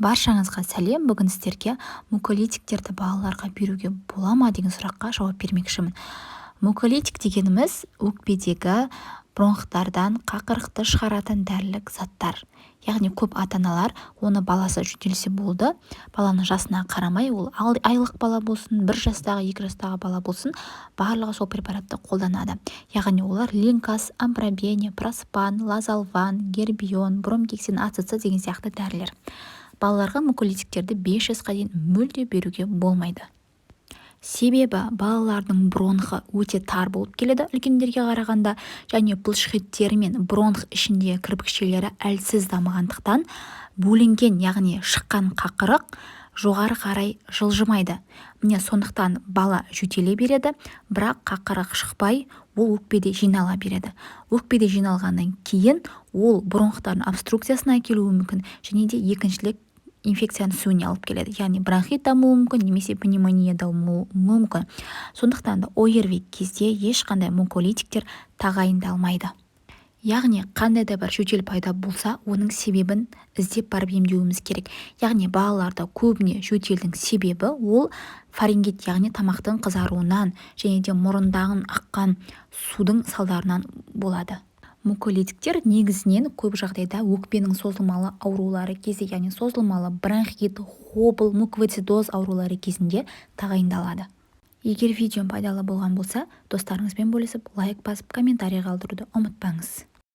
Баршаңызға сәлем! Бүгін сіздерге муколитиктерді балаларға беруге бола ма деген сұраққа жауап бермекшімін. Муколитик дегеніміз – өкпедегі бронхтардан қақырықты шығаратын дәрілік заттар. Яғни көп ата-аналар оны баласы жөтелсе болды, баланың жасына қарамай, ол айлық бала болсын, 1 жастағы, 2 жастағы бала болсын, барлығы сол препаратты қолданады. Яғни олар Линкас, Амбробене, Проспан, Лазолван, Гербион, Бромгексин АЦЦ деген сияқты дәрілер. Балаларға муколитиктерді 5 жасқа дейін мүлде беруге болмайды. Себебі балалардың бронхы өте тар болып келеді үлкендерге қарағанда және бұлшықеттері мен бронх ішіндегі кірпікшелері әлсіз дамығандықтан, бөлінген, яғни шыққан қақырық жоғары қарай жылжымайды. Міне, сондықтан бала жөтеле береді, бірақ қақырық шықпай, ол өкпеде жинала береді. Өкпеде жиналғаннан кейін ол бронхтардың обструкциясына әкелуі мүмкін және де екіншілік инфекцияның түсуіне алып келеді, яғни бронхит дамуы мүмкін немесе пневмония дамуы мүмкін. Сондықтан да ОРВИ кезде ешқандай муколитиктер тағайындалмайды. Яғни қандай да бір жөтел пайда болса, оның себебін іздеп барып емдеуіміз керек. Яғни балаларда көбіне жөтелдің себебі ол фарингит, яғни тамақтың қызаруынан және де мұрындан аққан судың салдарынан болады. Муколитиктер негізінен көп жағдайда өкпенің созылмалы аурулары кезде, яғни созылмалы бронхит, ХОБЛ, муковисцидоз аурулары кезінде тағайындалады. Егер видеом пайдалы болған болса, достарыңызбен бөлісіп, лайк басып, комментарий қалдыруды ұмытпаңыз.